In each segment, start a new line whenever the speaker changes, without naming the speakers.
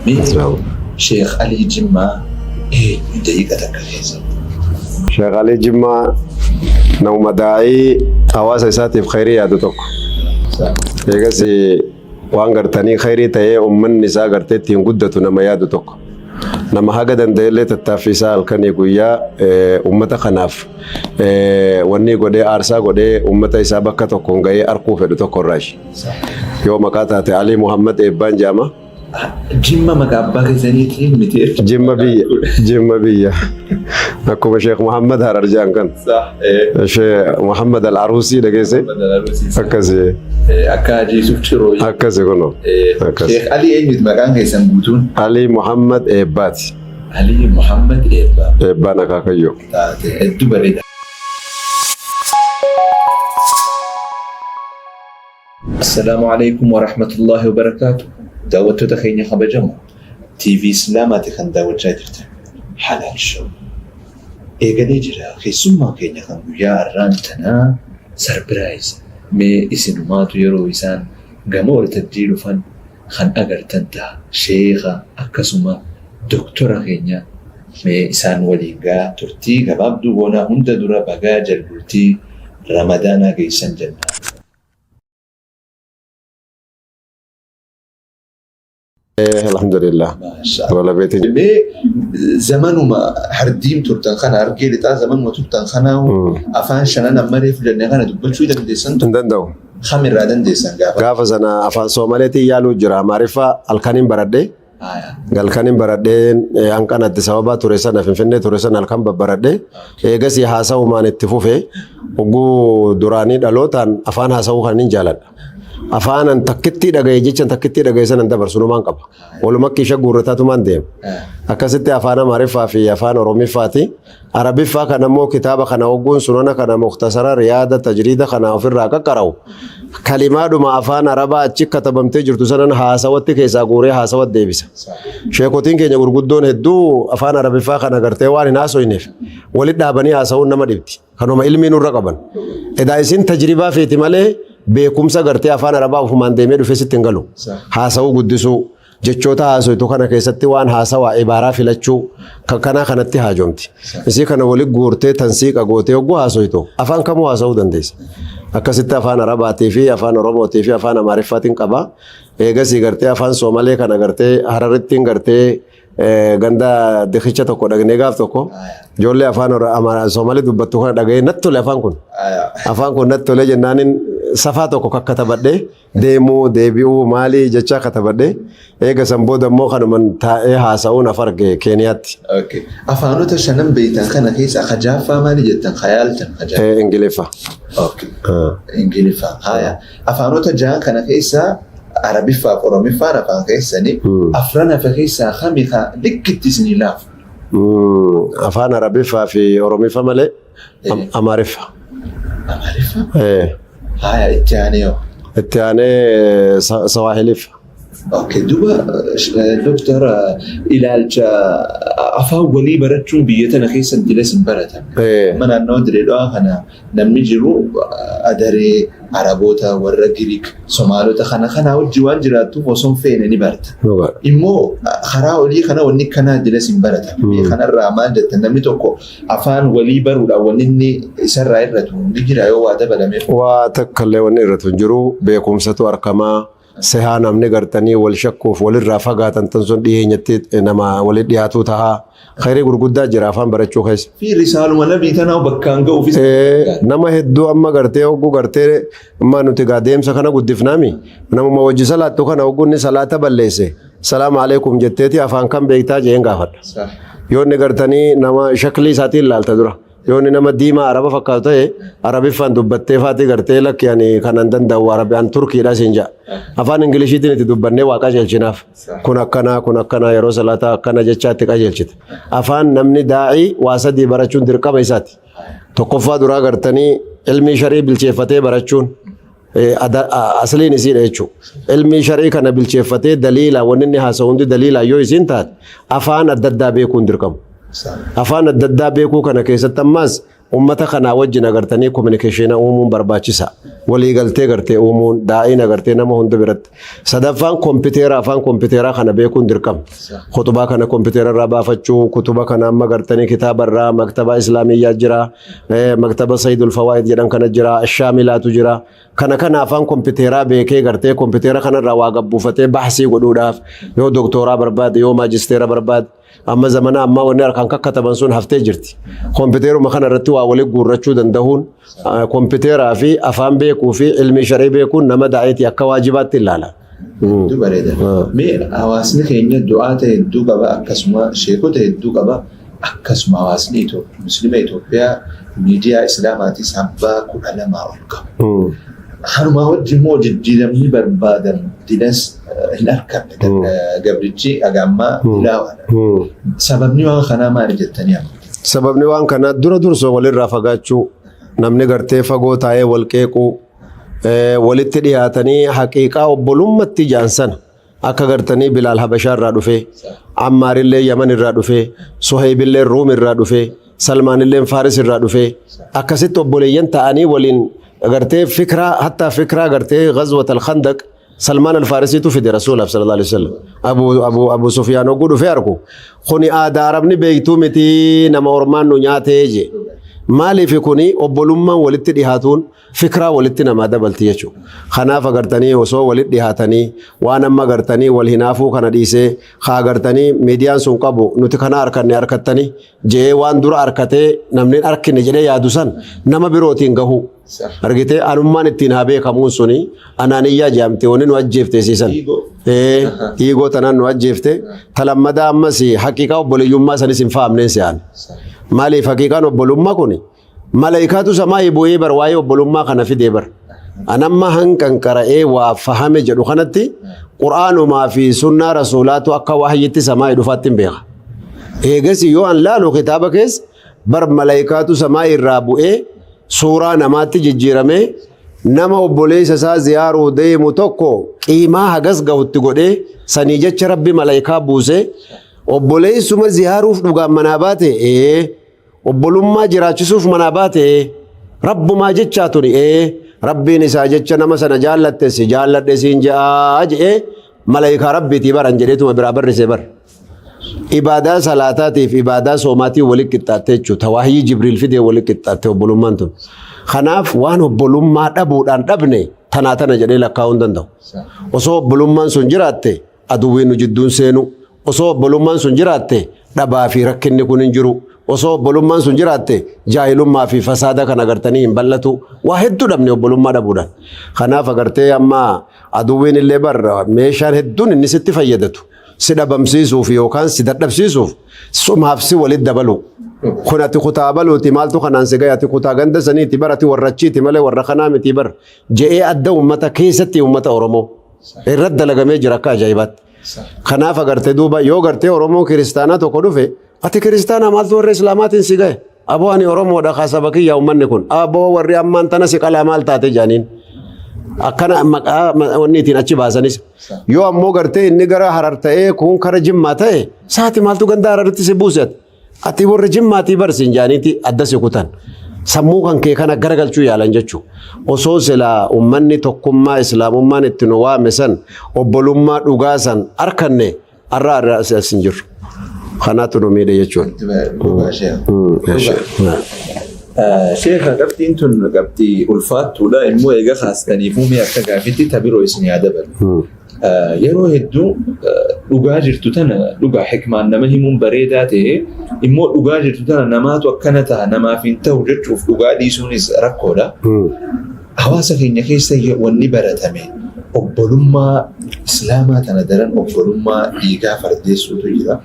Mee Sheekh Alii Jimmaa eenyu daqiiqa takka keessatti?
Sheekh Alii Jimmaa nama daa'ii hawaasa isaatiif khayrii yaadu tokko. Eegas waan gartanii khayrii ta'ee uummanni isaa gartee ittiin guddatu nama yaadu tokko. Nama haga danda'ellee tattaaffii isaa halkanii guyyaa uummata kanaaf wanni godhee aarsaa godhee uummata isaa bakka tokkoon ga'ee arkuu fedhu tokko irraashi. Yoo maqaa taate Alii Muhammad Eebbaan jedhama.
Jimma maqaa abbaa keessaniitiin miti jechuudha.
Jimma biyya. Jimma biyya. Akkuma Sheekh Muhammad Harar jedhan kan. Sheekh Muhammad Al-Aruusii dhageesse. Akkasi.
Akka Haji Yusuf Ciroo.
Akkasi kunoo.
Akkasi. Sheekh Alii eenyuti maqaan keessan guutuun?
Alii Muhammad Eebbaati.
Alii Muhammad Eebbaa.
Eebbaan akaakayyoo.
Taate hedduu bareeda. Assalaamu Aleykum Warahmatullaahi Wabarakaatuh Daawwattoota keenya kabajamoo TV Islaamaati kan daawwachaa jirtan Halaal Show eegalee jira keessummaa keenya kan guyyaa arraan tanaa sarpiraayiz mee isinumaatu yeroo isaan gama waltajjii dhufan kan agartan taha sheekha akkasuma doktora keenya mee isaan waliin gaa turtii gabaabduu goonaa hunda dura bagaa jalbultii ramadaanaa geessan jenna.
Alhamdulillah. Wala beetin.
Mee zamanuma hardiim turtan kana hargee lixaa zamanuma turtan kana afaan shanan amma reefu jenne kana dubbachuu dandeessan
Hin danda'u.
Kam irraa dandeessan gaafa?
Gaafa sana afaan Soomaleetiin yaaluu jira. Amaariffaa halkaniin baradhee. Halkaniin baradhee hanqan Addis Ababaa ture sana Finfinnee ture sana halkan babbaradhee eegasii haasa'umaan itti fufe hogguu duraanii dhalootaan afaan haasa'uu kan hin jaaladha. Afaanan takkittii dhagaye jechan takkittii dhagaye sanan dabarsu numaan qaba. Waluma kiisha guurrataatumaan deema. Akkasitti afaan Amaariffaa fi afaan Oromiffaati. Arabiffaa kana immoo kitaaba kana hogguun sunana kana muktasara riyaada tajriida kana ofirraa qaqqara'u kalimaadhuma afaan arabaa achi katabamtee jirtu sanan haasawatti keessaa guuree haasawatti deebisa. Sheekotiin keenya gurguddoon hedduu afaan arabiffaa kana gartee waan hin haasoyneef walitti dhaabanii haasa'uun nama dhibdi. Kanuma ilmii nurra qaban. Edaa isin tajribaa feeti malee beekumsa gartee afaan arabaa ofumaan deemee dhufee sitti hin galu. Haasa'uu guddisuu. Jechoota haasoytu kana keessatti waan haasawaa ibaaraa filachuu kan kanaa kanatti haajomti. Isii kana wali guurtee tansiiqa gootee hogguu haasoytu afaan kamuu haasa'uu dandeessa. Akkasitti afaan Arabaatii fi afaan Oromootii fi afaan Amaariffaatiin qaba. Eegasii gartee afaan Soomalee kana gartee Hararittiin gartee ganda dikicha tokko dhagnee gaaf tokko ijoollee afaan Soomalee dubbattu kana dhaga'ee natti tole afaan kun. Afaan kun natti tole jennaanin safaa tokko kakkatabadhee deemuu deebi'uu maalii jechaa katabadhe eega san booda immoo kanuman taa'ee haasa'uun af arge Keeniyaatti.
Okay. Afaanota shanan beektan kana keessa ka jaaffaa maali jettan ka yaaltan ka jaaffaa?
Ingiliffa.
Okay. Ingiliffa. Haya. Afaanota jahan kana keessa Arabiffaa fi Oromiffaan afaan keessanii afran hafe keessaa kami ka likkitti isinii laafu?
Afaan Arabiffaa fi Oromiffa malee Amaariffa.
Amaariffa? Haya itti aanee hoo?
Itti aanee Sawaahiliffa.
Okay, duba doktor ilaalcha afaan walii barachuun biyya tana keessa dilas hin baratamne. Amma naannoo Diree Dhawaa kana namni jiru adaree Araboota, warra Giriik, Somaalota kana kanaa wajji waan jiraattuuf osoo hin feene ni barta. Immoo karaa olii kana wanni kanaa dilas hin baratamne. Kanarraa maal jettan namni tokko Afaan walii baruudhaan wanni inni isarraa hir'atu ni jira yoo waa dabalameef?
Waa takka illee wanni hir'atu hin jiru. Beekumsatu arkamaa. Sehaa namni gartanii wal shakkuuf walirraa fagaatan tan sun dhiyeenyatti nama wali dhiyaatuu tahaa. Khayrii gurguddaa jira afaan barachuu keessa.
Fi risaaluma nabii tanaa bakkaan ga'uufis.
Nama hedduu amma gartee hogguu gartee amma nuti gaa deemsa kana guddifnaami. Namuma wajji salaattu kana hogguu inni salaata balleesse. Salaamu alaikum jetteeti afaan kam beektaa jeen gaafadha. Yoo inni gartanii nama shaklii isaatiin ilaalta dura. Yoo inni nama diimaa araba fakkaatu ta'e arabiffaan dubbattee faatii gartee lakki ani kanan danda'u arabi an turkiidha siin ja'a. Afaan Ingiliishiitiin itti dubbannee waa qajeelchinaaf. Kun akkanaa kun akkanaa yeroo salaataa akkana jechaa itti qajeelchita. Afaan namni daa'ii waa sadii barachuun dirqama isaati. Tokkoffaa duraa gartanii ilmii sharii bilcheeffatee barachuun. Asliin isiidha jechuudha. Ilmii sharii kana bilcheeffatee daliila wanni inni haasa'u hundi daliila yoo isiin taate afaan adda addaa beekuun dirqamu. Afaan adda addaa beekuu kana keessatti ammaas ummata kanaa wajjin agartanii kominikeeshina uumuun barbaachisa. Waliigaltee gartee uumuun daa'ina gartee nama hunda biratti. Sadaffaan kompiiteera afaan kompiiteeraa kana beekuun dirqama. Kutubaa kana kompiiteera irraa baafachuu, kutuba kana amma gartanii kitaaba irraa maktaba Islaamiyyaa jira, maktaba Sayyidul Fawaa'id jedhan kana jira, Shaamilaatu jira. Kana kana afaan kompiiteeraa beekee gartee kompiiteera kanarraa waa gabbuufatee bahsii godhuudhaaf yoo doktooraa barbaade yoo maajisteera barbaade amma zamana ammaa wanni harkaan kakkataban sun haftee jirti. Kompiiteeruma kana irratti waa walitti guurrachuu danda'uun kompiiteeraa fi afaan beekuu fi ilmii sharii beekuun nama daa'itii akka waajibaatti ilaala.
Hedduu bareeda. Mee hawaasni keenya du'aata hedduu qaba akkasuma sheekota hedduu qaba akkasuma hawaasni muslima Itoophiyaa miidiyaa Islaamaatis abbaa 12 ol qaba. Kanumaa wajjin immoo jijjiiramni barbaadamu dinas hin argamne. Gabrichi haga ammaa dilaawaadha. Sababni waan kanaa maali jettanii amantu?
Sababni waan kanaa dura dursoo walirraa fagaachuu namni gartee fagoo taa'ee wal qeequu walitti dhiyaatanii haqiiqaa obbolummatti ijaan sana akka gartanii Bilaal Habashaa irraa dhufee, Ammaarillee Yaman irraa dhufee, Suhaybillee Ruum irraa dhufee, Salmaanillee Faaris irraa dhufee akkasitti obboleeyyan ta'anii waliin gartee fikraa hattaa fikraa gartee Ghazwat al-Khandaq Salmaan al-Faarisiitu fide Rasuulaaf sallallahu alaihi wasallam. Abu Abu Abu Sufyaan hogguu dhufee argu kuni aadaa Arabni beektuu miti nama ormaan nu nyaatee je. Maaliif kuni obbolummaan walitti dhihaatuun fikraa walitti namaa dabalti jechuudha. Kanaaf agartanii osoo walitti dhihaatanii waan amma agartanii wal hinaafuu kana dhiisee haa agartanii miidiyaan sun qabu nuti kana harkanne harkattanii je'ee waan dura harkatee namni hin harkine jedhee yaadu san nama birootiin gahuu. Argitee anummaan ittiin haa beekamuun suni anaaniyyaa jedhamte wanni nu ajjeefte siisan. Hiigoo tanaan nu ajjeefte talammadaa ammas haqiiqaa obboleeyyummaa sanis hin fahamneen si'aan. Maaliif haqiiqaan obbolummaa kuni Malaayikaatu samaayii bu'ee bar waa'ee obbolummaa kana fidee bar. Anamma hanqan qara'ee waa fahame jedhu kanatti qur'aanumaa fi sunnaa rasuulaatu akka wahyitti samaayii dhufaatti hin beeka. Eegas yoo an laalu kitaaba keessa bar malaayikaatu samaayii irraa bu'ee suuraa namaatti jijjiiramee nama obboleessa isaa ziyaaruu deemu tokko qiimaa hagas gahutti godhee sanii jecha rabbi malaayikaa buusee obboleessuma ziyaaruuf dhugaan manaa baate ee Obbolummaa jiraachisuuf manaa baate ee. Rabbumaa jechaa tuni ee. Rabbiin isaa jecha nama sana jaallatte si jaalladhe siin je'aa je'ee malaayikaa rabbiitii baran jedheetuma biraa barrisee bar. Ibaadaa salaataatiif ibaadaa soomaatiin walitti qixxaatte jechuudha. Tawaahiyii Jibriil fidee walitti qixxaatte obbolummaan tun. Kanaaf waan obbolummaa dhabuudhaan dhabne tanaa tana jedhee lakkaa'uu hin danda'u. Osoo obbolummaan sun jiraatte aduwwiin nu jidduun seenu. Osoo obbolummaan sun jiraatte dhabaa fi rakkinni kun hin jiru. Osoo obbolummaan sun jiraatte jaahilummaa fi fasaada kan agartanii hin bal'atu. Waa hedduu dhabne obbolummaa dhabuudhaan. Kanaaf agartee amma aduwwiin illee bar meeshaan hedduun inni sitti fayyadatu. Si dhabamsiisuuf yookaan si dadhabsiisuuf sumaaf si walitti dabalu. Kun ati kutaa baluuti maaltu kanaan si gahe ati kutaa ganda saniiti bar ati warra achiiti malee warra kanaa miti bar je'ee adda uummata keessatti uummata Oromoo. Irratti dalagamee jira akka ajaa'ibaatti. Kanaaf agartee duuba yoo gartee Oromoo kiristaanaa tokko dhufe ati kiristaanaa maaltu warra Islaamaatiin si gahe? Aboo ani Oromoodha kaa saba kiyya uummanni kun. Aboo warri ammaan tana si qalaa maal taate jaaniin. Akkana maqaa wanni ittiin achi baasanis. Yoo ammoo gartee inni gara Harar ta'ee kun kara Jimmaa ta'e saati maaltu ganda Hararitti si buuse ati? Ati warra Jimmaatii barsiin jaaniiti adda si kutan. Sammuu kan kee kana garagalchuu yaalan jechuu. Osoo silaa uummanni tokkummaa islaamummaan itti nu waame san obbolummaa dhugaa san arkanne har'a har'a as hin jirru. Kanaatu nu miidhe jechuudha.
Sheekha qabxiin tun qabxii ulfaattuudha immoo eega kaastaniifuu mee akka gaafitti ta biroo isin yaa dabalu. Yeroo hedduu dhugaa jirtu tana dhugaa hikmaan nama himuun bareedaa ta'e immoo dhugaa jirtu tana namaatu akkana ta'a namaaf hin ta'u jechuuf dhugaa dhiisuunis rakkoodha. Hawaasa keenya keessa wanni baratame obbolummaa islaamaa tana daran obbolummaa dhiigaa fardeessuutu jira.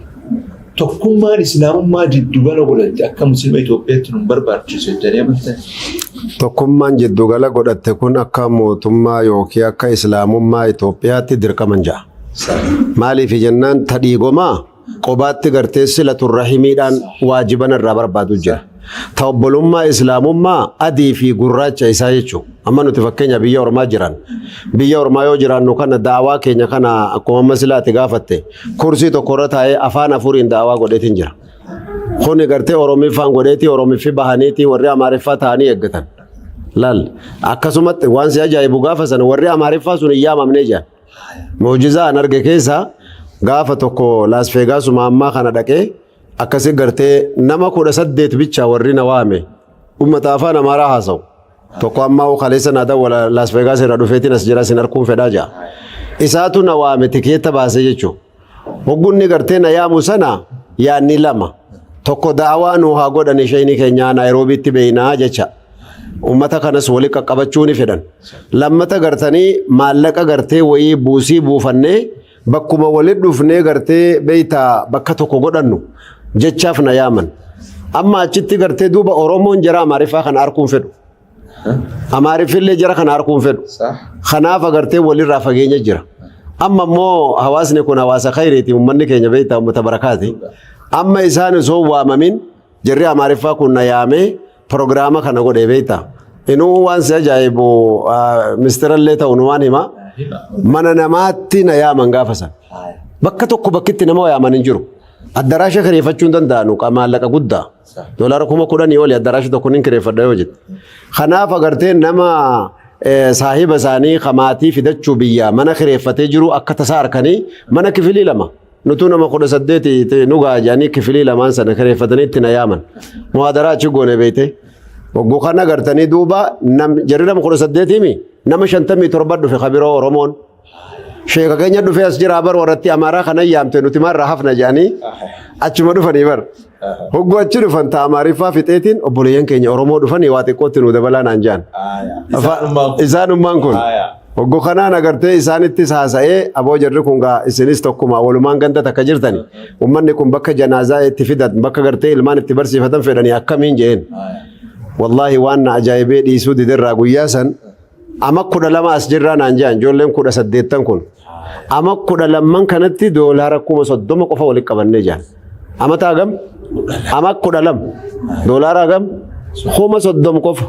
Tokkummaan Islaamummaa jiddugala godhatte akka Muslima Itoophiyaatti nun barbaachisu jettanii amantan?
Tokkummaan jiddugala godhatte kun akka mootummaa yookiin akka Islaamummaa Itoophiyaatti dirqaman ja'a. Maaliif jennaan ta dhiigomaa qobaatti gartee silatu rahimiidhaan waajiban irraa barbaadu jira. Ta obbolummaa Islaamummaa adii fi gurraacha isaa jechuudha. Amma nuti fakkeenya biyya ormaa jiran. Biyya ormaa yoo jiraannu kana daawaa keenya kana akkuma amma silaati gaafatte kursii tokko irra taa'ee afaan afuriin daawaa godheetiin jira. Kuni gartee Oromiffaan godheetii Oromiffi bahaniitii warri Amaariffaa ta'anii eeggatan. Laal akkasumatti waan si ajaa'ibu gaafa sana warri Amaariffaa sun hin yaamamnee jedhan. Mu'jizaa an arge keessaa gaafa tokko Laas Veegaasuma ammaa kana dhaqee akkasi gartee nama 18 bichaa warri na waame ummata afaan Amaaraa haasa'u. Tokko ammaa kaleessa naa dawwala Laas Veegaas irraa dhufeetiin as jira sin arguun fedhaa ja'a. Isaatu na waame tikeetta baasee jechuudha. Hoggunni gartee na yaamu sana yaanni lama. Tokko da'awaa nu haa godhan isheen keenyaa Naayiroobiitti beeynaa jecha. Ummata kanas wali qaqqabachuu ni fedhan. Lammata gartanii maallaqa gartee wayii buusii buufannee bakkuma wali dhufnee gartee beeytaa bakka tokko godhannu jechaaf na yaaman. Amma achitti gartee duuba Oromoon jara Amaariffaa kana arguun fedhu. Amaariffillee jara kana arguun fedhu. Kanaaf agartee walirraa fageenya jira. Amma immoo hawaasni kun hawaasa khayriiti uummanni keenya beektaa uummata barakaati. Amma isaan osoo waamamin jarri Amaariffaa kun na yaamee piroogiraama kana godhee beektaa. Inuu waan si ajaa'ibu mistirallee ta'u nu waan hima. Mana namaatti na yaaman gaafa sana. Bakka tokko bakkitti nama yaaman hin jiru. Addaraasha kireeffachuu hin danda'anu maallaqa guddaa. Doolaara 10,000 oli addaraasha tokko nin kireeffadha yoo jette. Kanaaf agartee nama saahiba isaanii kamaatii fidachuu biyyaa mana kireeffatee jiru akka tasaa harkanii mana kifilii lama. Nutuu nama 18 nu ga'a jedhanii kifilii lamaan sana kireeffatanii itti na yaaman. Muhaadaraa achi goone beekte. Hogguu kana agartanii duuba jarri nama 18mi nama 57 dhufe kabiroo Oromoon. Sheeka keenya dhufee as jira bar warratti Amaaraa kana yaamte nuti maarraa hafna jedhanii achuma dhufanii bar. Hogguu achi dhufan ta'a Amaariffaa fixeetiin obboleeyyan keenya Oromoo dhufanii waa xiqqootti nu dabalaa naan jedhan. Isaanummaan kun. Hogguu kanaan agartee isaanittis haasa'ee aboo jarri kun gaa isinis tokkuma walumaan ganda takka jirtani. Uummanni kun bakka janaazaa itti fidan bakka gartee ilmaan itti barsiifatan fedhanii akkamiin jeen. Wallaahi waan na ajaa'ibee dhiisuu diderraa guyyaa san ama 12 as jirraa naan jedhan ijoolleen 18 kun. Ama 12 kanatti doolaara 30,000 qofa walitti qabannee jedhan. Amata hagam? Ama 12. Doolaara hagam? 30,000 qofa.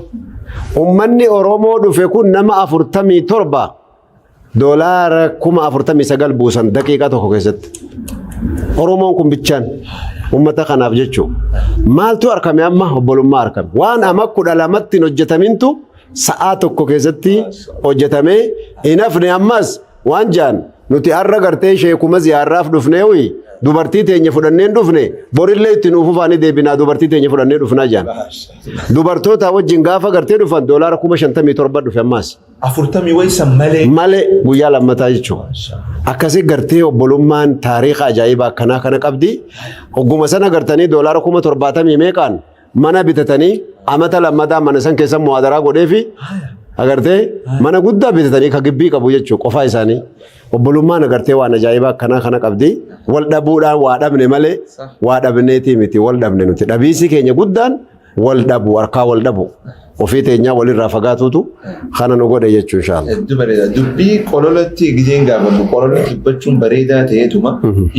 Uummanni Oromoo dhufe kun nama 47 doolaara 49,000 buusan daqiiqaa tokko keessatti. Oromoon kun bichaan uummata kanaaf jechuudha. Maaltu argame amma obbolummaa argame. Waan ama 12tti hin hojjetamintu sa'aa tokko keessatti hojjetamee hin hafne ammas waan jaan nuti har'a gartee sheekuma ziyaarraaf dhufnee huyi dubartii teenya fudhanneen dhufne borillee itti nuuf ufaanii deebinaa dubartii teenya fudhannee dhufnaa jaan. Dubartoota wajjin gaafa gartee dhufan doolaara 57,000 dhufe ammaas.
40 waysan malee.
Malee guyyaa lammataa jechuudha. Akkasii gartee obbolummaan taariika ajaa'ibaa akkanaa kana qabdi. Ogguma sana gartanii doolaara 70,000 meeqaan mana bitatanii amata lammataa mana san keessa muhaadaraa godhee fi agartee mana guddaa bitatanii ka gibbii qabu jechuudha qofaa isaanii. Obbolummaan agartee waan ajaa'ibaa akkanaa kana qabdi. Wal dhabuudhaan waa dhabne malee waa dhabneetii miti wal dhabne nuti. Dhabiisi keenya guddaan wal dhabu harkaa wal dhabu. Ofii teenyaa walirraa fagaatuutu kana nu godhe jechuu inshaalla.
Hedduu bareeda. Dubbii qololatti gizeen gaafannu qololatti dubbachuun bareedaa ta'eetuma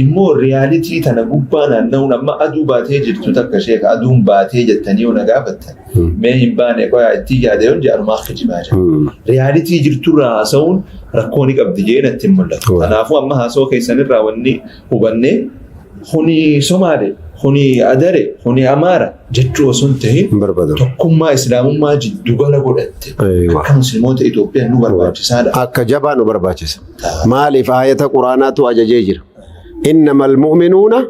immoo reality tana gubbaa naanna'uun amma aduu baatee jirtu takka sheeka aduun baatee jettanii yoo na gaafattan mee hin baane qoyaa itti yaada yoon jedhu anumaa kijibaa jira. Reality jirturraa haasa'uun rakkoo ni qabdi jee natti hin mul'atu. Kanaafuu amma haasawaa keessanirraa wanni hubannee kuni Somaale, kuni Adare, kuni Amaara jechuu osoo hin tahin
Hin barbaadamu.
tokkummaa Islaamummaa jiddugala godhatte akka Musliimoota Itoophiyaa nu barbaachisaadha.
Akka jabaa nu barbaachisa. Maaliif aayata Quraanaatu ajajee jira. Innamal mu'minuuna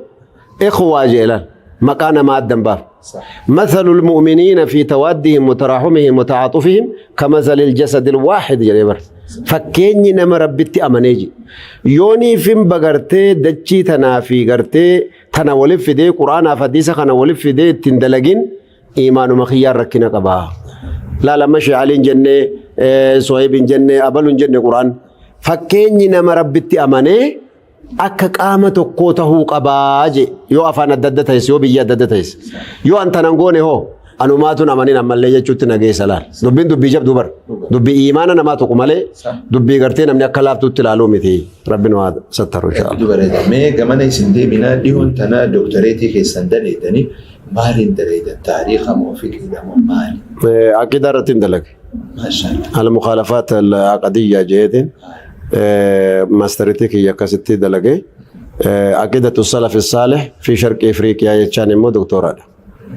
ikhwaa jeelan maqaa namaa addan baaf. مثل المؤمنين في توادهم وتراحمهم وتعاطفهم كمثل الجسد الواحد jedhee bar. Fakkeenyi nama Rabbitti amanee ji. Yoonii fin bagartee dachii tanaa fi gartee tana waliif fidee Quraanaaf hadiisa kana waliif fidee ittiin dalagin imaanuma kiyyaan rakkina qabaa. Laala Shi'aaliin jennee Soheebiin jennee abaluun jenne Quraan. Fakkeenyi nama Rabbitti amanee akka qaama tokkoo tahuu qabaa je yoo afaan adda adda ta'es yoo biyya adda adda ta'es yoo an tanan goone hoo anumaatuun amanin ammallee jechuutti nageessa laal. Dubbiin dubbii jabduu bar. Dubbii imaana namaa tuqu malee dubbii gartee namni akka laaftuutti ilaaluu miti. Rabbiin waa sattaru inshaAllah.
Hedduu bareeda. Mee gamana isin deebinaa dhiyoon tanaa dooktareetii keessan daleedanii maaliin daleedan taariika moo fiqiidha moo maali?
Aqidaa irratti hin dalage.
Maashaallah.
Al-mukhaalafaat al-aqadiyyaa jeetiin maastariitii kiyya akkasitti dalage. Aqidatu salafi saalih fi sharqi Afriiqiyaa jechaan immoo doktooraadha.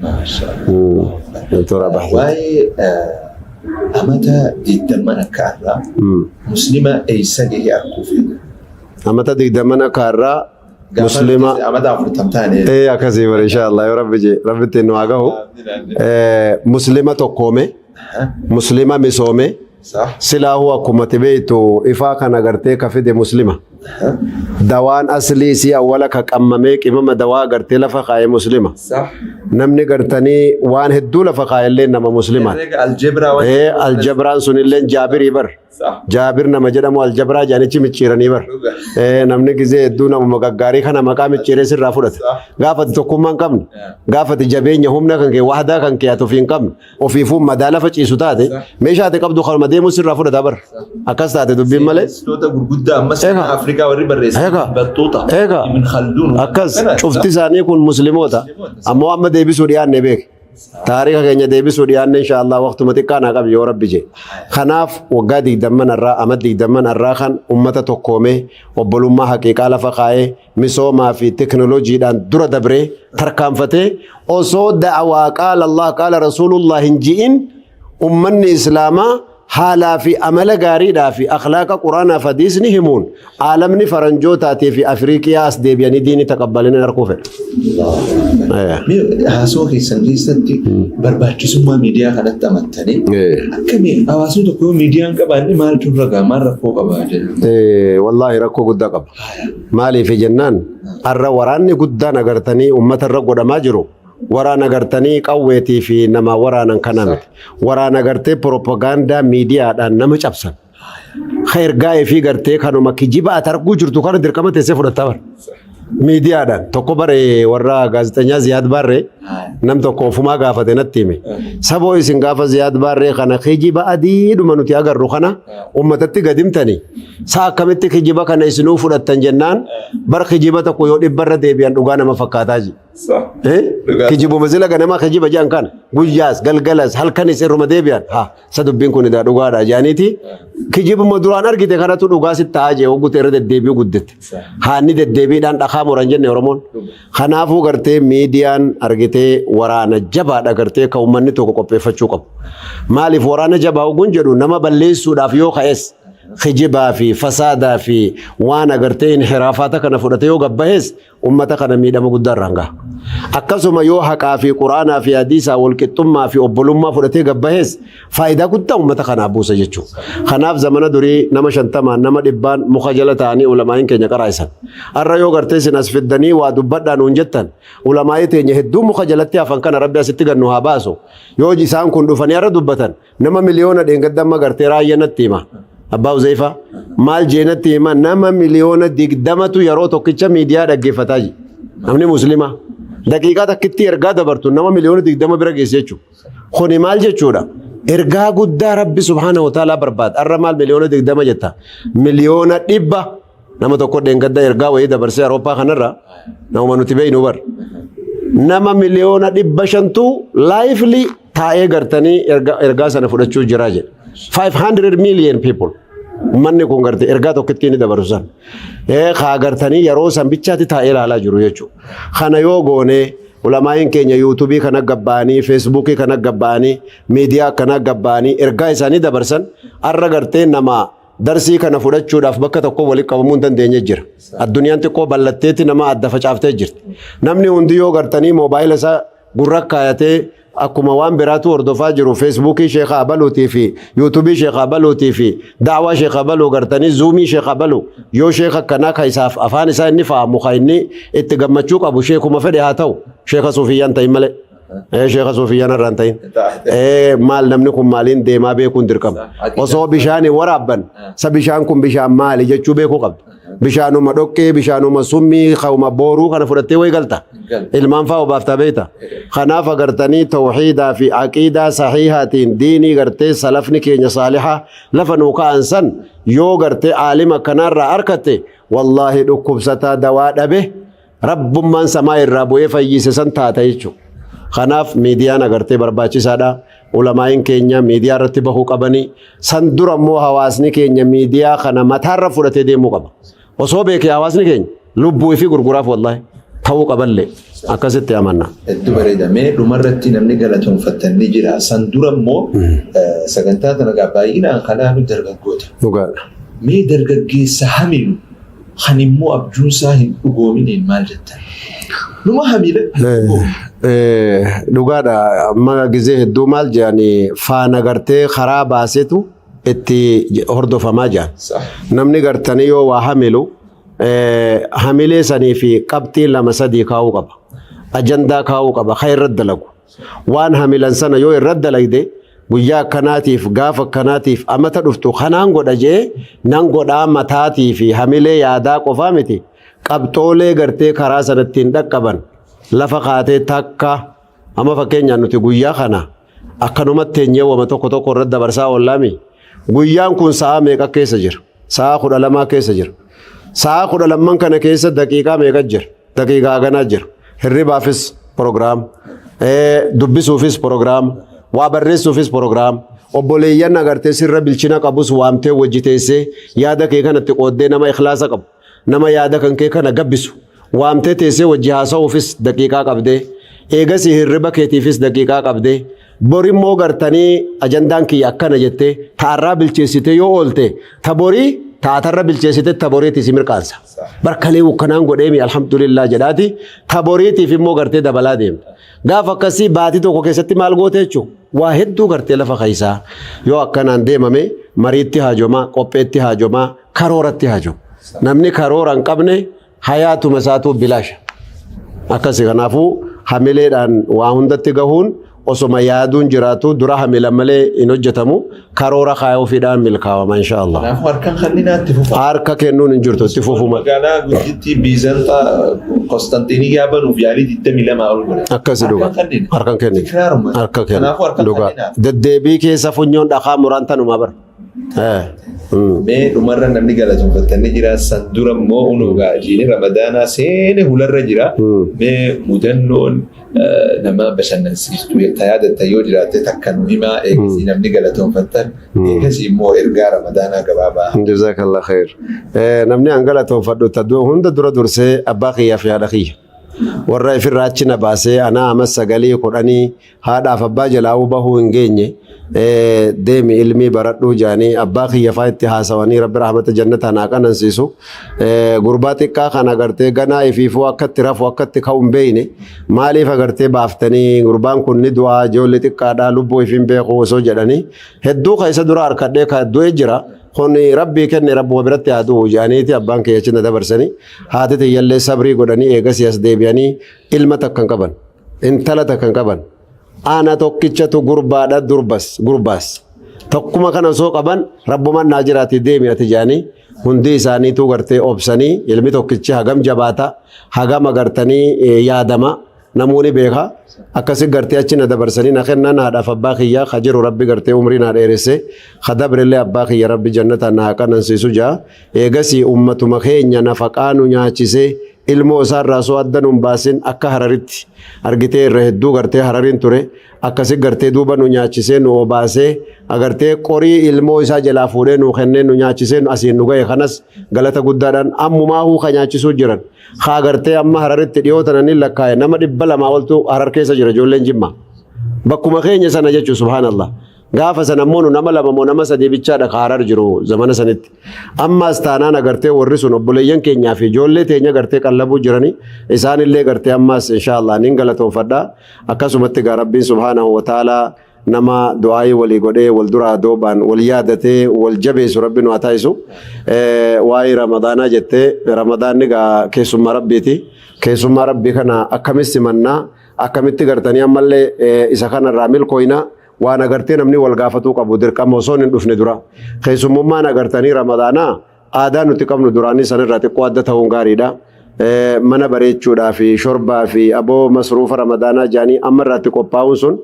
Maashaallah.
Doktoraa bahtii.
Waa'ee Amata 20n akka har'aa muslima eessa gahe arguu feeta?
Amata 20n akka har'aa muslima.
Amata 40 taane.
Ee akkasii bara insha Allah yoo rabbi jee rabbi ittiin nu haa gahu. Muslima tokkoome, muslima misoome, silaahuu akkuma ati beektu ifaa kana gartee ka fide muslima. Dawaan aslii isii awwala ka qammamee qimama dawaa gartee lafa kaa'e muslima. Namni gartanii waan hedduu lafa kaa'ellee nama muslima.
Herrega aljeebraa waan.
Ee aljabraan sunillee Jaabirii bar. Jaabir nama jedhamu aljabraa jaanichi micciiranii bar. Namni gizee hedduu namuma gaggaarii kana maqaa micciiree sirraa fudhata. Gaafati tokkummaa hin qabne, gaafati jabeenya humna kan kee wahdaa kan kee ati ofii hin qabne, ofiifuu madaa lafa ciisu taate meeshaa ati qabdu kanuma deemuu sirraa fudhata bar. Akkas taate dubbiin malee.
Seenessitoota gurguddaa amma seenaa Afrikaa warri barreessan Battuuta, Ibn Khalduun.
Akkas cufti isaanii kun musliimoota. Ammoo amma deebisuu dhiyaanne beek. Taariika keenya deebisuu dhiyaanne insha Allah waqtuma xiqqaa naa qabi yoo rabbi jee. Kanaaf waggaa 20n irraa ama 20n irraa kan ummata tokkoomee obbolummaa haqiiqaa lafa kaa'ee misoomaa fi teknooloojiidhaan dura dabree tarkaanfatee osoo da'awaa qaala Allah qaala Rasuulullah hin ji'in ummanni Islaamaa haalaa fi amala gaariidhaa fi akhlaaqa Quraanaa fi hadiisni himuun aalamni faranjootaatii fi Afriiqiyaa as deebi'anii diinii taqabbalanii arguu fedha.
Mee haasawaa keessan keessatti barbaachisummaa miidiyaa kanatti amantanii akkamiin hawaasni tokko yoo miidiyaa hin qabaanne maaltu irra ga'a maal rakkoo qaba jedhu.
Wallaahi rakkoo guddaa qaba. Maaliif jennaan har'a waraanni guddaan agartanii uummata irra godhamaa jiru waraana gartanii qawweetii fi nama waraanan kana miti. Waraana gartee propagaandaa miidiyaadhaan nama cabsan. Ka ergaa ifii gartee kanuma kijiba ati arguu jirtu kana dirqama teessee fudhattaa bara. Miidiyaadhaan tokko bare warra gaazexeenyaa Ziyaad Baarree nam tokko ofumaa gaafate natti hime. Saboo isin gaafa Ziyaad Baarree kana kijiba adiidhuma nuti agarru kana uummatatti gad himtanii sa akkamitti kijiba kana isinuu fudhattan jennaan bar kijiba tokko yoo dhibbarra deebi'an dhugaa nama fakkaataa ji. Kijibuma sila ganama kijiba jedhan kana guyyaas galgalas halkanis irruma deebi'an ha sa dubbiin kun edaa dhugaadha jedhaniiti kijibuma duraan argite kanatu dhugaa sitti ta'aa jee hoggute irra deddeebi'u guddette. Haanni deddeebiidhaan dhakaa muran jenne Oromoon. Kanaafuu gartee miidiyaan argitee waraana jabaadha gartee kan uummanni tokko qopheeffachuu qabu. Maaliif waraana jabaa hogguun jedhu nama balleessuudhaaf yoo ka'es kijibaa fi fasaadaa fi waan agartee inhiraafaata kana fudhatee yoo gabbahes ummata kana miidhama guddaa irraan gaha. Akkasuma yoo haqaa fi quraanaa fi hadiisaa walqixxummaa fi obbolummaa fudhatee gabbahees faayidaa guddaa ummata kanaaf buusa jechuudha. Kanaaf zamana durii nama 50n nama 100n muka jala taa'anii ulamaa'iin keenya qaraa'isan. Har'a yoo gartee isin as fiddanii waa dubbadhaa nuun jettan ulamaa'ii teenya hedduu muka jalatti hafan kana rabbi asitti gannu haa baasu. Yoo isaan kun dhufanii har'a dubbatan nama miliyoona dheengadda amma gartee raayya natti hima. Abbaa Uzeyfaa maal jee natti hima nama miliyoona 20tu yeroo tokkicha miidiyaa dhaggeeffataa jira. Namni muslimaa daqiiqaa takkitti ergaa dabartu nama miliyoona 20 bira geesse jechuudha. Kuni maal jechuudha? Ergaa guddaa Rabbi subhaanahu wa ta'aalaa barbaada. Har'a maal miliyoona 20 jetta? Miliyoona 100 nama tokko dheengadda ergaa wayii dabarsee Awurooppaa kanarra nama nuti beeknu bar. Nama miliyoona 500tu lively taa'ee gartanii ergaa sana fudhachuu jira jedha. 500 million people. Uummanni kun gartee ergaa tokkitti inni dabarsu san. Kaa gartanii yeroo san bichaatti taa'ee ilaalaa jiru jechuudha. Kana yoo goone ulamaa'iin keenya yuutuubii kana gabba'anii, feesbuukii kana gabba'anii, miidiyaa kana gabba'anii ergaa isaanii dabarsan har'a gartee nama darsii kana fudhachuudhaaf bakka tokko walitti qabamuu hin dandeenye jira. Addunyaan xiqqoo bal'atteetti nama adda facaaftee jirti. Namni hundi yoo gartanii moobaayila isaa gurra kaayatee akkuma waan biraatu hordofaa jiru feesbuukii Sheekha Abaluutii fi yuutuubii Sheekha Abaluutii fi daawaa Sheekha Abaluu gartanii zuumii Sheekha Abaluu yoo sheekha akkanaa ka isaaf afaan isaa inni fahamu ka inni itti gammachuu qabu sheekuma fedhe haa ta'u sheekha suufiyyaan ta'in malee. Sheekha suufiyyaan irraan ta'in. Maal namni kun maaliin deemaa beekuun dirqama. Osoo bishaan waraabban sa bishaan kun bishaan maali jechuu beekuu qabda. Bishaanuma dhoqqee, bishaanuma summii, kauma booruu kana fudhattee wayi galta. Ilmaan fa'aa obaaftaa beekta. Kanaaf agartanii tawhiidaa fi aqiidaa sahiihaatiin diinii gartee salafni keenya saalihaa lafa nuu ka'an san yoo gartee aalima akkanaarraa arkatte wallaahi dhukkubsataa dawaa dhabe rabbummaan samaa irraa bu'ee fayyise san taata jechuudha. Kanaaf miidiyaan agartee barbaachisaadha. Ulamaa'iin keenya miidiyaa irratti bahuu qabanii san dura immoo hawaasni keenya miidiyaa kana mataarra fudhatee deemuu qaba. Osoo beekee hawaasni keenya lubbuu fi gurguraaf wallaahi. Ta'uu qaballee. Akkasitti amanna.
Hedduu bareeda. Mee dhumarratti namni galatoonfattan ni jira. San dura immoo sagantaa tana gaa baay'inaan kan laalu dargaggoota.
Dhugaadha.
Mee dargaggeessa hamilu kan immoo abjuun isaa hin dhugoominiin maal jettan? Numa hamila hin dhugoomne.
Dhugaadha. Amma gizee hedduu maal jedhani faana gartee karaa baasetu itti hordofamaa jedhan. Namni gartanii yoo waa hamilu hamilee sanii fi qabxii 2 3 kaa'uu qaba. Ajandaa kaa'uu qaba. Kan irratti dalagu. Waan hamilan sana yoo irratti dalagde guyyaa akkanaatiif gaafa akkanaatiif amata dhuftu kanaan godha jee nan godhaa mataatii fi hamilee yaadaa qofaa miti. Qabxoolee gartee karaa sana ittiin dhaqqaban lafa kaatee takka amma fakkeenyaan nuti guyyaa kana akkanumatti teenyee wama tokko tokko irratti dabarsaa oollaami. Guyyaan kun sa'a meeqa keessa jira? Sa'a 12 keessa jira. Sa'a 12 kana keessa daqiiqaa meeqa jira? Daqiiqaa haganaa jira. Hirribaafis proogiraama. Dubbisuufis proogiraama. Waa barreessuufis proogiraama. Obboleeyyan agartee sirra bilchina qabus waamtee wajji teessee yaada kee kanatti qooddee nama ikhlaasa qabu. Nama yaada kan kee kana gabbisu. Waamtee teessee wajji haasa'uufis daqiiqaa qabdee. Eegasii hirriba keetiifis daqiiqaa qabdee. Borimmoo gartanii ajandaan kiyya akkana jettee ta'arraa bilcheessitee yoo oolte ta borii taatarra bilcheessite ta boriitii si mirqaansa. Barkalee ukkanaan godheemi alhamdulillah jedhaati ta boriitiif immoo gartee dabalaa deemta. Gaafa akkasii baatii tokko keessatti maal goote jechuun waa hedduu gartee lafa keessaa yoo akkanaan deemame mariitti haajomaa qopheetti haajomaa karooratti haajoma. Namni karoora hin qabne hayaatuma isaatuu bilaasha. Akkasi kanaafuu hamileedhaan waa hundatti gahuun osoma yaaduun jiraatu dura hamila malee hin hojjetamu karoora kaayuufiidhaan milkaawama inshaallah.
Kanaafuu harkaan kanninaatti fufa.
Harka kennuun hin jirtu itti fufu malee.
Magaalaa guddittii Biizanxaa Konstantiiniyaa banuuf yaalii 22 ol godhe.
Akkasi dhuga.
Harkaan kanneen.
Harkaan kennin.
Tikraaruma.
Harka kennu.
Kanaafuu harkaan
Dhugaa.
kanninaa.
Deddeebii keessa funyoon dhakaa muraan tanumaa bara.
Mee dhumarra namni galatoonfattan ni jira. San dura immoo unugaa jiini Ramadaanaa seene hularra jira. Mee mudannoon nama bashannansiistu yaadatta yoo jiraatte takka nu himaa eegasii namni galatoonfattan eegasii immoo ergaa Ramadaanaa gabaabaa.
Jazakallah khair. Namni an galatoonfadhu hunda dura dursee abbaa kiyyaa fi haadha kiyya. Warra ifirraa achi na baasee anaa ama 9 10 haadhaaf abbaa jalaa'uu bahuu hin geenye deemi ilmii baradhuu jaanii abbaa kiyya faa itti haasawanii rabbi rahmata jannataan haa qanansiisu. Gurbaa xiqqaa kana agartee ganaa ifiifuu akka itti rafu akka itti ka'u hin beekne maaliif agartee baaftanii gurbaan kun ni du'aa ijoollee xiqqaadhaa lubbuu ifiin beeku osoo jedhanii hedduu ka isa dura harkadhee ka du'e jira. Kun rabbii kenne rabbuma biratti haa du'u jedhaniiti abbaan kiyya achi na dabarsanii haati tiyyallee sabrii godhanii eegasii as deebi'anii ilma takka hin qaban. Intala takka hin qaban. Ana tokkichatu gurbaadha durbas gurbaas. Tokkuma kana osoo qaban rabbumaan naa jiraati deemi ati jedhanii hundi isaaniituu gartee obsanii ilmi tokkichi hagam jabaata hagam agartanii yaadama namuu ni beeka. Akkasi gartee achi na dabarsanii na kennan haadhaaf abbaa kiyya ka jiru rabbi gartee umrii naa dheeresse ka dabrillee abbaa kiyya rabbi jannataan na haa qanansiisu jaa. Eegasii ummatuma keenya nafaqaa nu nyaachisee ilmoo isaa irraa osoo adda nun baasin akka Hararitti argitee irra hedduu gartee Harariin ture akkasi gartee duuba nu nyaachisee nu obaasee agartee qorii ilmoo isaa jalaa fuudhee nu kennee nu nyaachisee nu asiin nu gahe kanas galata guddaadhaan ammumaahuu ka nyaachisuu jiran kaa gartee amma Hararitti dhiyoo tana ni lakkaa'e nama 200 oltu Harar keessa jira ijoolleen Jimmaa bakkuma keenya sana jechuu subhaanallah. Gaafa sana immoo nu nama 2 moo nama 3 bichaadha ka Harar jiru zamana sanitti. Ammaas taanaan agartee warri sun obboleeyyan keenyaa fi ijoollee teenya gartee qallabuu jirani isaanillee gartee ammaas inshaallah nin galatoonfadha. Akkasumatti gaa Rabbiin subhaanahu wa ta'ala nama du'aayii walii godhee wal duraa doobaan wal yaadatee wal jabeessu Rabbi nu haa taasisu. Waa'ee Ramadaanaa jettee Ramadaanni gaa keessummaa Rabbiiti. Keessummaa Rabbii kana akkamitti simannaa akkamitti gartanii ammallee isa kanarraa milkooyna. Waan agartee namni wal gaafatuu qabu dirqama osoo hin dhufne dura. Keessummummaan agartanii Ramadaanaa aadaa nuti qabnu duraanii sanirraa xiqqoo adda ta'uun gaariidha. Mana bareechuudhaa fi shorbaa fi aboo masruufa Ramadaanaa jaanii amma irraatti qophaa'uun sun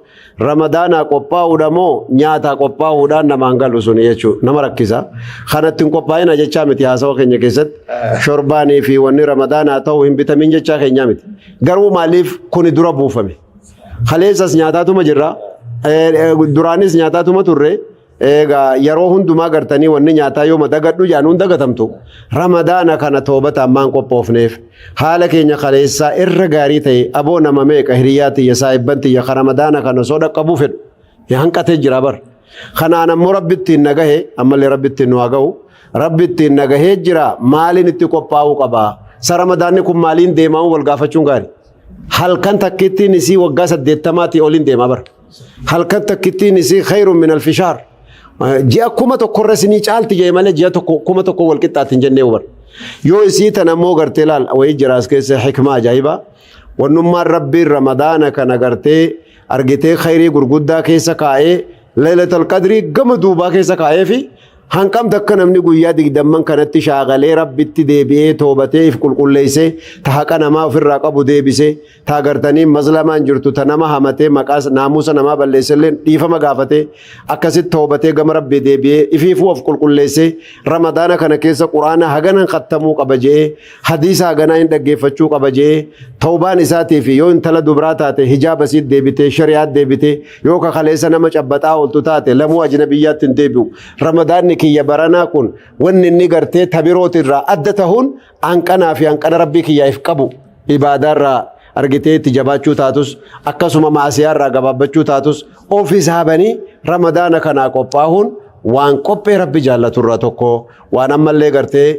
Ramadaanaa qophaa'uudha moo nyaataa qophaa'uudhaan namaan galu sun jechuudha nama rakkisa. Kanatti hin qophaa'ina jechaa miti haasawa keenya keessatti shorbaanii fi wanni Ramadaanaa ta'u hin bitamin jechaa keenyaa miti. Garuu maaliif kuni dura buufame? Kaleessas nyaataatuma jirra. Duraanis nyaataatuma turre. Egaa yeroo hundumaa gartanii wanni nyaataa yooma dagadhu jaanuun dagatamtu. Ramadaana kana toobata ammaan qophoofneef haala keenya kaleessaa irra gaarii ta'e aboo nama meeqa hiriyaa tiyya saahibban tiyya ka ramadaana kana osoo dhaqqabuu fedhu hanqatee jira bar. Kanaan ammoo Rabbi ittiin na gahe, ammallee Rabbi ittiin nu haa gahu. Rabbi ittiin na gahee jira, maaliin itti qophaa'uu qaba? Sa ramadaanni kun maaliin deemaa wal gaafachuun gaarii. Halkan takkittiin isii waggaa 80 oliin deemaa bar. Halkan takkittiin isii khayrun min alfi shahr. Ji'a 1000 irra isinii caalti jee malee ji'a tokko 1000 wal qixxaatti hin jennee bar. Yoo isii tana immoo gartee laal wayii jiraas keessa hikmaa ajaa'ibaa. Wannummaan Rabbiin ramadaana kana gartee argitee khayrii gurguddaa keessa kaa'ee Laylatul Qadrii gama duubaa keessa kaa'ee fi hanqamta akka namni guyyaa 20 kanatti shaagalee Rabbitti deebi'ee toobatee if qulqulleessee ta haqa namaa ofirraa qabu deebisee ta agartanii mazlamaan jirtu ta nama hamatee maqaa naamusa namaa balleessellee dhiifama gaafatee akkasitti toobatee gama Rabbii deebi'ee ifiifuu of qulqulleessee Ramadaana kana keessa Quraana haganan khattamuu qaba je'ee hadiisa haganaa hin dhaggeeffachuu qaba je'ee tawbaan isaatii fi yoo intala dubraa taate hijaaba isiit deebitee shari'aat deebitee yoo ka kaleessa nama cabbaxaa ooltu taate lamuu ajnabiyyaatti hin deebi'u. Ramadaanni kiyya baranaa kun wanni inni gartee tabirooti irraa adda tahuun hanqanaa fi hanqana Rabbii kiyyaa if qabu ibaadaarraa argitee itti jabaachuu taatus akkasuma maasiyaarraa gabaabbachuu taatus of hisaabanii ramadaana kanaa qophaahuun waan qophee Rabbi jaallatu irraa tokko, waan ammallee gartee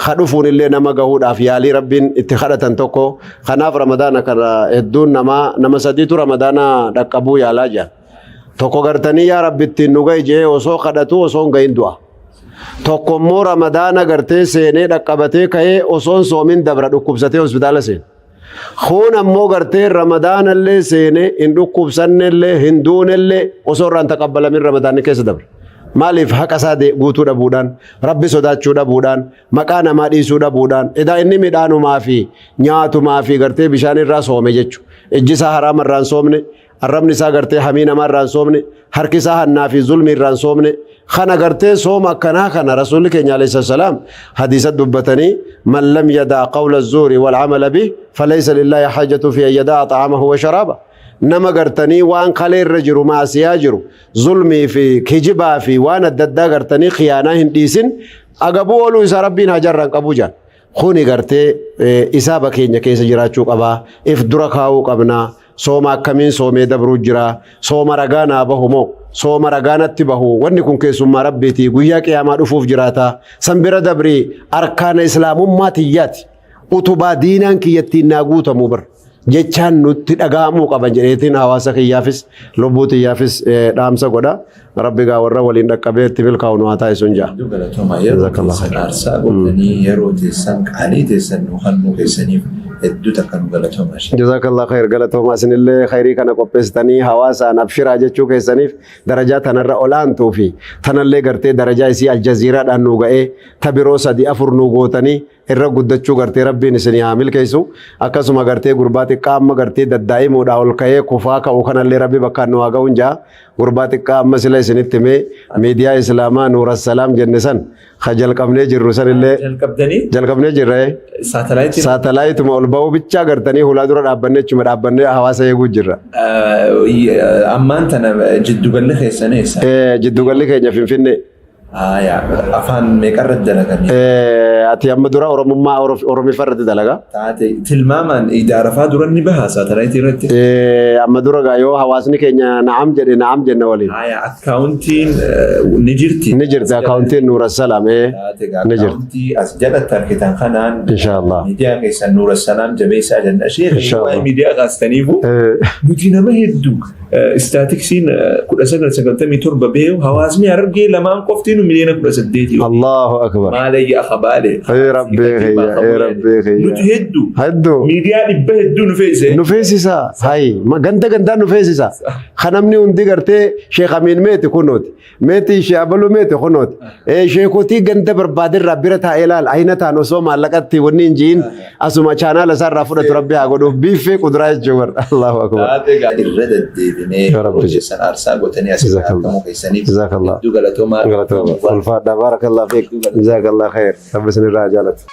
kadhufuun illee nama gahuudhaaf yaalii Rabbiin itti kadhatan tokko. Kanaaf ramadaana kana hedduun namaa nama sadiitu ramadaana dhaqqabuu yaalaa jira. Tokko gartanii yaa Rabbi ittiin nu gahi jee osoo kadhatu osoo hin gahin du'a. Tokko immoo ramadaana gartee seenee dhaqqabatee ka'ee osoo hin soomin dabra, dhukkubsatee hospitaala seena. Kun ammoo gartee ramadaanallee seenee hin dhukkubsannellee hin duunellee osoo irraan taqabbalamin ramadaanni keessa dabra. Maaliif? Haqa isaa guutuu dhabuudhaan, Rabbi sodaachuu dhabuudhaan, maqaa namaa dhiisuu dhabuudhaan, edaa inni midhaanumaa fi nyaatumaa fi gartee bishaan irraa soome jechuudha. Ijji isaa haraama irraa hin soomne, arrabni isaa gartee hamii namaa irraa hin soomne, harki isaa hannaa fi zulmii irraa hin soomne. Kana gartee sooma akkanaa kana Rasuulli keenya alayhi salaam hadiisa dubbatanii, man lam yadaa qawla zuuri wal amala bih falaysa lillaahi hajatu fi an yadaa xaamahu wa sharaaba. Nama gartanii waan kalee irra jiru, maasiyaa jiru, zulmii fi kijibaa fi waan adda addaa gartanii khiyaanaa hin dhiisin, agabuu ooluu isaa Rabbiin hajarra hin qabu jedhan. Kuni gartee isaaba keenya keessa jiraachuu qabaa. If dura kaa'uu qabnaa. Sooma akkamiin soomee dabruu jira? Sooma ragaa naa bahu moo? Sooma ragaa natti bahu? Wanni kun keessummaa Rabbiiti. Guyyaa qiyaamaa dhufuuf jiraata. San bira dabrii arkaana islaamummaa tiyyaati. Utubaa diinaan kiyyattiin naa guutamu bar. Jechaan nutti dhaga'amuu qaban jedheetiin hawaasa kiyyaafis lubbuu tiyyaafis dhaamsa godha. Rabbi gaa warra waliin dhaqqabee itti milkaa'u nu haa taasisu hin ja'a.
Hedduu galatoomaa, yeroo
Jazakallah
teessan
khair.
aarsaa gootanii yeroo teessan qaalii teessan nu kennuu keessaniif hedduu takka nu galatoomaa, sheekh.
Jazakallah khair, galatoomaa isinillee khairii kana qopheessitanii hawaasaan abshiraa jechuu keessaniif, darajaa tanarra olaantuu fi tanallee gartee darajaa isii aljaziiraadhaan nu ga'ee ta biroo sadi afur nu gootanii irra guddachuu gartee Rabbiin isinii haa milkeessu. Akkasuma gartee gurbaa xiqqaa amma gartee daddaa'imuudhaa ol ka'ee kufaa ka'u kanallee Rabbi bakkaan nu haa ga'uun ja'a. Gurbaa xiqqaa amma sila isinitti himee miidiyaa islaamaa Nuurassalaam jenne san ka jalqabnee jirru sanillee
Jalqabdanii?
Jalqabnee jirra.
Saatalaayitii.
Saatalaayituma ol ba'uu bichaa gartanii hulaa dura dhaabbannee achuma dhaabbannee hawaasa eeguu jirra.
Ammaan tana jiddugalli keessan eessa?
Jiddugalli keenya Finfinnee.
Haaya, afaan meeqarratti dalagame?
Ati amma dura Oromummaa Oromiffa irratti dalaga.
Taate tilmaamaan idaarafaa dura ni baha saatalaayitii irratti.
Amma dura gaa yoo hawaasni keenya na'am jedhe, na'am jenna waliin.
Haaya, akkaawuntiin ni jirti.
Ni jirti akkaawuntiin Nuurassalaam.
Taate gaa
Ni jirti.
Akkaawuntii as jalatti argitan kanaan
Inshaallah.
miidiyaa keessan Nuurassalaam jabeessaa jenna. Sheekh,
Inshaallah.
waa'ee miidiyaa kaastaniifu nuti nama hedduu Istaatiksiin 1997 beeku hawaasni Harargee lamaan qoftiin miliyoona 18.
Allahu akbar.
Maalayya akhabaale.
Ee Rabbii kiyya, ee Rabbii kiyya.
Nuti hedduu.
Hedduu.
Miidiyaa dhibba hedduu nu feesise.
Nu feesisa. Hayi, ganda gandaan nu feesisa. Kan namni hundi gartee Sheekh Amiin meeti kunooti. Meetii ishee abaluu meeti kunooti. Sheekotii ganda barbaadirraa bira taa'ee laal ayina taan osoo maallaqatti wanni hin ji'in asuma chaanaala isaarraa fudhatu Rabbi haa godhuuf biiffee kuduraa jechuu bara. Allahu akbar.
Taatee gaa irra deddeebinee
Yaa Rabbi.
hojjeessan aarsaa gootanii asii
Jazakallah.
argamuu keessaniif
Jazakallah.
hedduu galatoomaa.
Galatooma. Ulfaadha. Barakallah fiik. Jazakallah khair. Rabbi isinirraa haa jaalatu.